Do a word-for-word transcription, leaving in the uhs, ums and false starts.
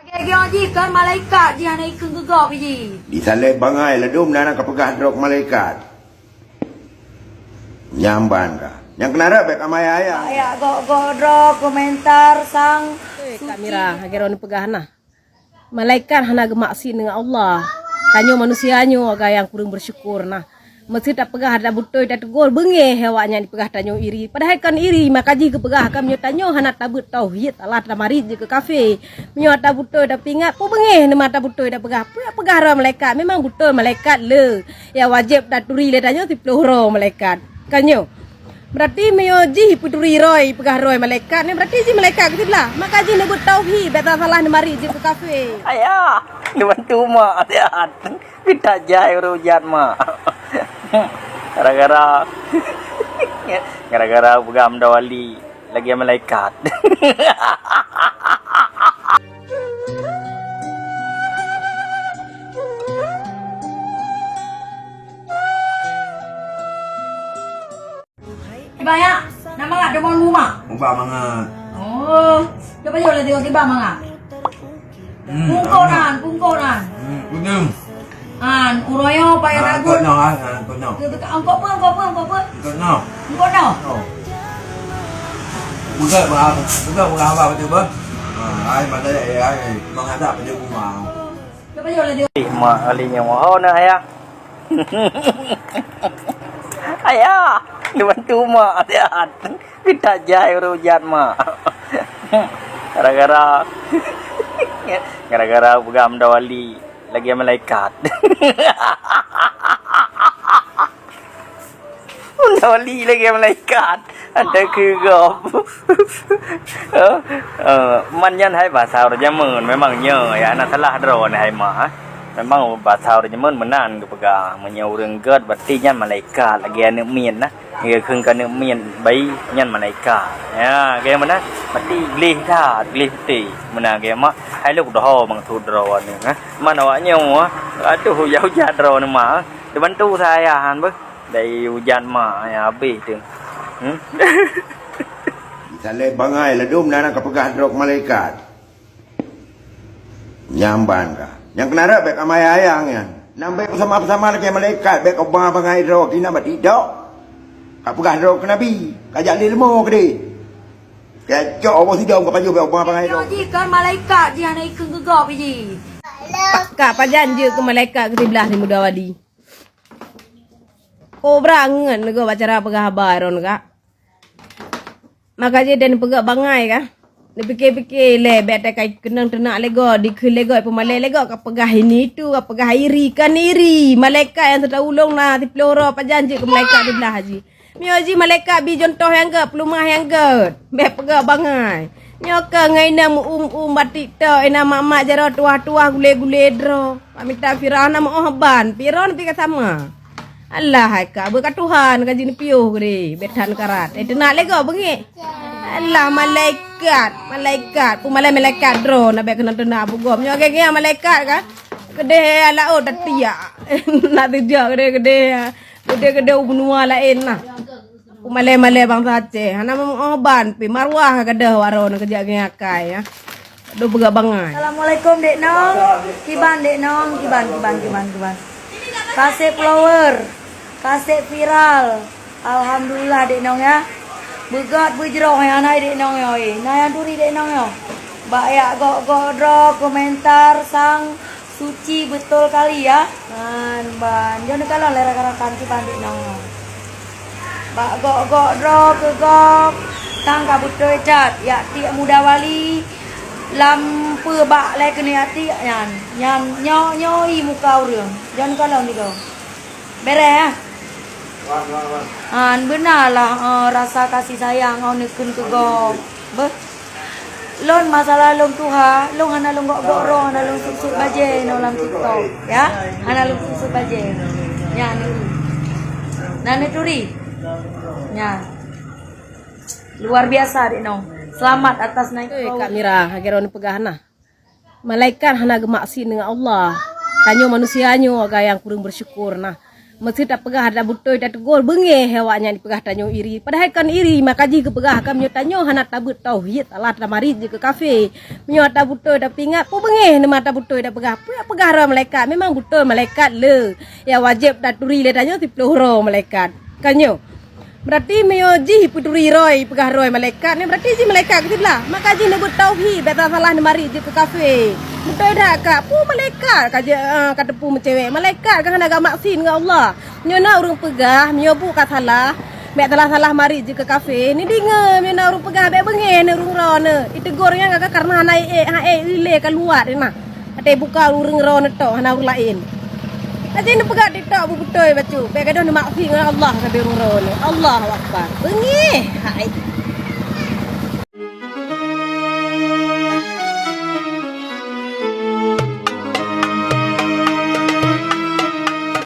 Lagèe jih kan malaikat jih hana ikheun keu gob jih. Disaleb bangai ladôm na ka peugah droe malaikat. Nyang ban ka. Nyang keunarap bèk kamai ayah. Ayah gok-gok droe komentar sang. Eh, Kak Mira, lagèe droeneuh peugah na. Malaikat hana geumaksiet ngon Allah. Tanyoe manusia nyoe agak nyang kureueng beusyukur na. Meuseuti tapeugah hana beutôi, tateugor beungéh awaknyan jipeugah tanyoe iri. Padahai kon iri, maka jih geupeugah ka meunyoe tanyoe hana tabeuet tauhid, Allah tamarit jeuet keu kafé. Meunyoe hana beutôi tapeuingat, peue beungéh teuma tabeutôi tapeugah. Peue peugah droe malaikat, memang beutôi malaikat le. Nyang wajéb taturi lé tanyoe siplôh droe malaikat. Kon nyoe. Berarti meunyoe jih peuturi droe, peugah droe malaikat nyan, berarti jih malaikat keusiblah. Maka jih neubeuet tauhid, bèk salah neumarit jeuet keu kafé. Ayah, neubantu mak siat. Kita jai ureueng ujat mak. Gara-gara, gara-gara peugah Muda Wali lagèe malaikat. Iba ya, nama nggak demen rumah? Ubah mangat. Oh, coba jauh lagi tiba mangat. Hmm, Pungko nan, pungko nan. Hmm, kuning. An, uroyo payah Ah, ragut. Kau no, ah, kau no. Angkot pun, angkot pun, angkot pun. Kau no. Angkot no. Oh. Budak berapa? Budak berapa betul bah? Ah, ai mana ya, ai menghadap pada rumah. Coba jauh lagi. Eh, mak kali nyawa. Oh, nah, ayah. Ayah, dibantu mak siat. Kita jai ureueng ujat mak. Gara-gara, gara-gara peugah Muda Wali lagèe malaikat. Muda Wali lagèe malaikat. Ada keu gob. Eh, eh, man nyan hai basa ureueng jameun, memang nyoe ya, hana salah droe nyan hai ma. Memang basa ureueng jameun meunan geupeugah, meunyoe ureueng gèt berarti nyan malaikat lagèe aneuk miet na. Geukheun keu aneuk miet bayi nyan malaikat. Ya, gaya meunan. Berarti gleh that, gleh putéh. Meunan gaya mak, hai lôn doho maksud droe nyan, ha. Man awak nyoe, ha. Aduh, hujat-hujat droe nyan mak, ha. Dibantu saya han beuh. Dari hujat mak, ya habéh tu. Hmm? Disaleb bangai ladôm na ka peugah droe malaikat. Nyang ban ka. Nyang keunarap bèk kamai ayang nyan. Nang bèk beusama-beusama lagèe malaikat, bèk keu bangai droe, kina bak tidak. Ka peugah droe keu Nabi, ka jak lé leumo keudeh. Kecok boh sidong ka pajoh bèk bangai droe. Jih kan malaikat jih hana ikheun keu gob jih. Ka pajan jeuet keu malaikat keu siblah di Muda Wali. Kobra ngon neugo bacara peugah haba droe ka. Maka jih dan peugah bangai ka. Neupike-pike lé bèk takai keunong teunak lego, dikheun lego, peumalée lego, ka peugah ini itu, ka peugah iri, kan iri. Malaikat nyang teuta ulông na siplôh droe pajan jeuet keu malaikat di blah jih. Miyueb jih malaikat bi contoh nyang gèt, peuleumah nyang gèt. Bèk peugah bangai. Nyoe ka ngon inong meu-um-um batik tok, inong mak-mak jaroe tuah-tuah gulé-gulé droe. Pamita Firaun na meuoh ban, Firaun pi ka sama. Alah hai ka, beuka Tuhan ka jineupiyôh geude, bèk that karat. Eh, teunak lego beungéh. Alah malaikat, malaikat, peumalée malaikat droe na bèk keunong teunak bugom. Nyoe gèt-gèt malaikat ka. Keudeh laôt tatiak. Na teujak keudeh-keudeh. Keudeh-keudeh u benua laén na. Peumalée-malée bansa Aceh, hana meu-, meuoh ban pi maruah gadôh waroe nyan keujak geuakai, ya. Aduh, peugah bangai. Assalamualaikum, Dek Nong. Kiban, Dek Nong. Kiban, kiban, kiban, kiban. Kasih follower. Kasih viral. Alhamdulillah, Dek Nong, ya. Beugöt beujroh nyang na, Dek Nong, yo, eh. Na nyang turi, Dek Nong, yo. Bak yak gok-gok droe komentar sang Suci beutôi kali ya. Nyan ban. Jeuet neukalon lé rakan-rakan kiban Dek Nong. Bak gok-gok droe keu gob, tang ka beutôi that, yak tiek Muda Wali lam peue bak lé keuneuk yak tiek nyan. Nyan nyoe-nyoe i muka ureueng. Jeuet neukalon sigoe. Beres, ya? Wan, wan, wan. Han beuna lah, eh, rasa kasih sayang oh neukheun keu gob. Beuh. Lôn masalah lôn tuha, lôn hana lôn gok-gok droe, hana lôn sut-sut bajèe nyoe lam TikTok, ya. Hana lôn sut-sut bajèe. Nyan neuturi. Nyan neuturi. Nyan. Luar biasa, Dek Nong. Selamat atas naik. Eh, Kak Mira, lagèe droeneuh peugah na. Malaikat hana geumaksiet ngon Allah. Tanyoe manusia nyoe agak nyang kureueng beusyukur na. Meusé tapeugah ata beutôi tateugor, beungéh awaknyan jipeugah tanyoe iri. Padahai kon iri, maka jih geupeugah ka meunyoe tanyoe hana tabeuet tauhid, salah tamarit jeuet keu kafé. Meunyoe ata beutôi tapeuingat, peue beungéh neuma ata beutôi tapeugah. Peue peugah droe malaikat, memang beutôi malaikat le. Nyang wajéb taturi lé tanyoe siploh droe malaikat. Ka nyoe. Berarti meunyoe jih peuturi droe, peugah droe malaikat nyan, berarti jih malaikat keusiblah. Maka jih neubeuet tauhid, bèk salah-salah neumarit jeuet keu kafé. Beutôi that ka, peue malaikat ka jeuet, ah, ka teupeu meucewek. Malaikat ka hana geumaksiet ngon Allah. Nyoe na ureueng peugah, meunyoe bu ka salah, bèk salah-salah marit jeuet keu kafé. Neudeungö, meunyoe na ureueng peugah, bèk beungéh neuh ureueng droeneuh. Iteugor nyan ka, ka kareuna hana ék, ha ék ilée ka luwat nyan. Até buka ureueng droeneuh tok, hana ureueng laén. Até neupeugah TikTok beubeutôi bacut, bèk gadoh neumaksiet ngon Allah sabe ureueng droeneuh. Allahu Akbar. Beungéh, hai.